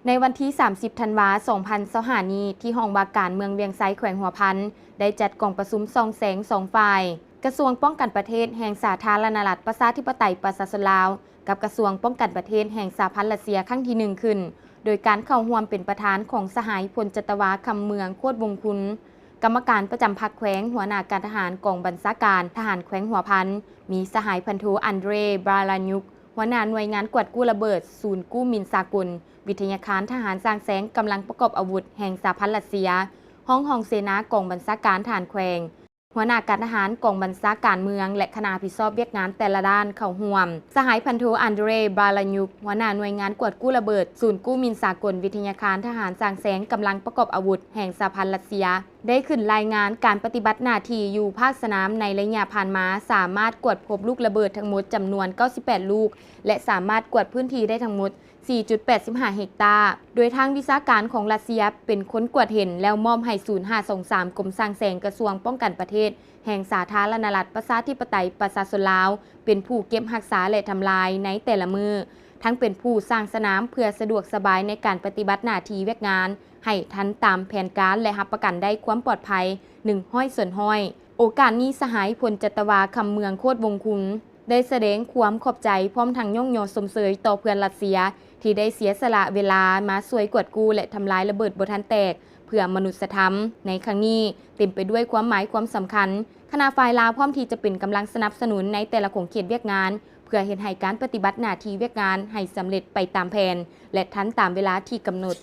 ໃນວັນທີສາມສິບທັນວາສອງພັນຊາວຫ້ານີ້ ທີ່ຫ້ອງວ່າການເມືອງວຽງໄຊ ແຂວງຫົວພັນ ໄດ້ຈັດກອງປະຊຸມສ່ອງແສງສອງຝ່າຍ ກະຊວງປ້ອງກັນປະເທດແຫ່ງສາທາລະນະລັດ ປະຊາທິປະໄຕ ປະຊາຊົນລາວ ກັບກະຊວງປ້ອງກັນປະເທດແຫ່ງສະຫະພັນຣັດເຊຍ ຄັ້ງທີໜຶ່ງຂຶ້ນ ໂດຍການເຂົ້າຮ່ວມເປັນປະທານຂອງສະຫາຍ ພົນຈັດຕະວາ ຄຳເມືອງ ໂຄດວົງຄຸນ ກຳມະການປະຈຳພັກແຂວງ, ຫົວໜ້າການທະຫານກອງບັນຊາການທະຫານແຂວງຫົວພັນ, ມີສະຫາຍ ພັນໂທ ອັນເດຣ ບາລາຍຸກ ຫົວໜ້າໜ່ວຍງານກວດກູ້ລະເບີດ ສູນກູ້ມິນສາກົນ, ວິທະຍາຄານທະຫານສ້າງແຊງກຳລັງປະກອບອາວຸດແຫ່ງສະຫະພັນຣັດເຊຍ, ຮອງຮອງເສນາກອງບັນຊາການທະຫານແຂວງ, ຫົວໜ້າການທະຫານກອງບັນຊາການເມືອງ ແລະ ຄະນະຮັບຜິດຊອບວຽກງານແຕ່ລະດ້ານເຂົ້າຮ່ວມ. ສະຫາຍ ພັນໂທ ອັນເດຣ ບາລາຍຸກ ຫົວໜ້າໜ່ວຍງານກວດກູ້ລະເບີດ ສູນກູ້ມິນສາກົນ, ວິທະຍາຄານທະຫານສ້າງແຊງກຳລັງປະກອບອາວຸດແຫ່ງສະຫະພັນຣັດເຊຍ ໄດ້ຂຶ້ນລາຍງານການປະຕິບັດໜ້າທີ່ຢູ່ພາກສະໜາມໃນໄລຍະຜ່ານມາ, ສາມາດກວດພົບລູກລະເບີດທັງໝົດຈຳນວນເກົ້າສິບແປດລູກ ແລະ ສາມາດກວດພື້ນທີ່ໄດ້ທັງໝົດສີ່ຈຸດແປດສິບຫ້າເຮັກຕາ, ໂດຍທາງວິຊາການຂອງຣັດເຊຍເປັນຄົນກວດເຫັນ ແລ້ວມອບໃຫ້ສູນຫ້າສອງສາມ ກົມສ້າງແຊງ ກະຊວງປ້ອງກັນປະເທດແຫ່ງສາທາລະນະລັດ ປະຊາທິປະໄຕ ປະຊາຊົນລາວ ເປັນຜູ້ເກັບຮັກສາ ແລະ ທຳລາຍໃນແຕ່ລະມື້, ທັງເປັນຜູ້ສ້າງສະໜາມເພື່ອສະດວກສະບາຍໃນການປະຕິບັດໜ້າທີ່ວຽກງານ ໃຫ້ທັນຕາມແຜນການ ແລະ ຮັບປະກັນໄດ້ຄວາມປອດໄພໜຶ່ງຮ້ອຍສ່ວນຮ້ອຍ. ໂອກາດນີ້ ສະຫາຍ ພົນຈັດຕະວາ ຄຳເມືອງ ໂຄດວົງຄຸນ ໄດ້ສະແດງຄວາມຂອບໃຈ ພ້ອມທັງຍ້ອງຍໍຊົມເຊີຍຕໍ່ເພື່ອນຣັດເຊຍ ທີ່ໄດ້ເສຍສະຫຼະເວລາມາຊ່ວຍກວດກູ້ ແລະ ທຳລາຍລະເບີດບໍ່ທັນແຕກ ເພື່ອມະນຸດສະທຳໃນຄັ້ງນີ້ ເຕັມໄປດ້ວຍຄວາມໝາຍຄວາມສຳຄັນ. ຄະນະຝ່າຍລາວພ້ອມທີ່ຈະເປັນກຳລັງສະໜັບສະໜູນໃນແຕ່ລະຂົງເຂດວຽກງານ ເພື່ອເຮັດໃຫ້ການປະຕິບັດໜ້າທີ່ວຽກງານໃຫ້ສຳເລັດໄປຕາມແຜນ ແລະ ທັນຕາມເວລາທີ່ກຳນົດ.